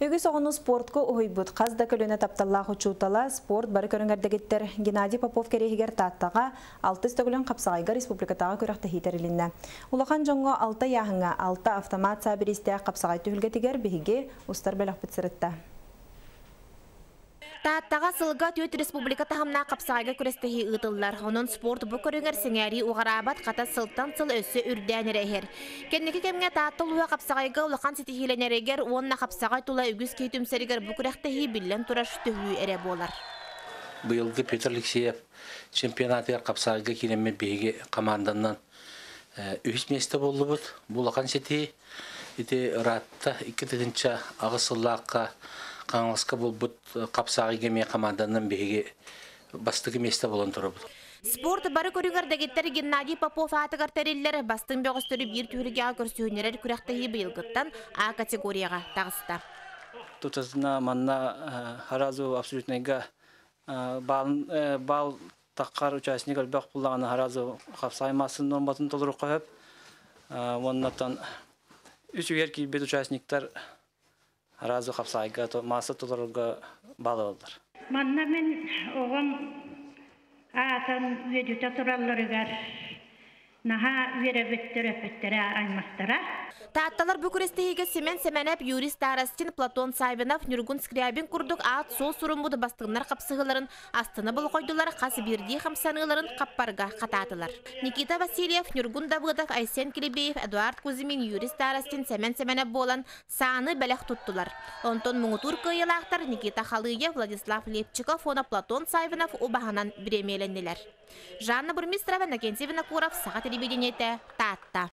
Үгүс оҕону спортка уһуйбут хас да көлүөнэ тапталлаах учуутала, спорт бары көрүҥэр дэгиттэр Геннадий Попов кэриэһигэр Тааттаҕа алтыс төгүлүн хапсаҕайга республикатааҕы күрэхтэһии тэрилиннэ. Улахан дьоҥҥо алта ыйааһыҥҥа алта автомат саа бириистээх хапсаҕай түһүлгэтигэр биһиги устар бөлөхпүт сырытта. Тааттаҕа сылга түөрт республика таһымнаах хапсаҕайга күрэстэһии ыытыллар. Онон спорт бу көрүҥэр сэҥээрии уҕараабат, хата сылтан сыл өссө үрдээн эрэ иһэр. Кэнники кэмҥэ Таатта улууһа хапсаҕайга улахан ситиһиилэнэригэр уонна хапсаҕай тула үгүс киһи түмсэригэр бу күрэхтэһии биллэн турар төһүү эрэ буолар. Быйылгы Петр Алексеев чемпионатыгар хапсаҕайга киирэммит биһиги команданан үһүс миэстэ буоллубут. Бу улахан ситиһии. Ити ыраатта 2008 сыллаахха Хаҥаласка буолбут хапсаҕайга эмиэ команданан биһиги бастакы миэстэ буолан турабыт. Спорт бары көрүҥэр дэгиттэр Геннадий Попов аатыгар тэриллэр бастыҥ бөҕөстөрү биир түһүлгэҕэ көрсүһүннэрэр күрэхтэһии быйылгыттан А категорияҕа таҕыста. Тутатына манна сразу абсолютнайга баал, баал таххар участник элбэх буллаҕына сразу хапсаай массын норматын толоруохха сөп. Уоннаттан үс үйэр киирбит участниктар сразу хапсаайга маасса толорорго баал ылаллар. Манна мин оҕом аатын үөдүтэ туралларыгар наһаа үөрэбит төрөппүттэрэ аймахтара. Таатталар бу күрэстэһиигэ Семен Сэмэнэп, Юрий Старостин, Платон Саввинов, Ньургун Скрябин курдук аат-суол суруммут бастыҥнар хапсыһыыларын астына болҕойдулар, хас биирдии хамсаныыларын хаппарга хатаатылар. Никита Васильев, Ньургун Давыдов, Айсен Килибеев, Эдуард Кузьмин, Юрий Старостин, Сэмэн Сэмэнэп буолан сааны бэлэх туттулар. Онтон муҥутуур кыайыылаахтар Никита Халыев, Владислав Лепчиков уонна Платон Саввинов убаһанан бириэмийэлэннилэр. Жанна Бурмистрова, Иннокентий Винокуров, Саха телевидениетэ, Таатта.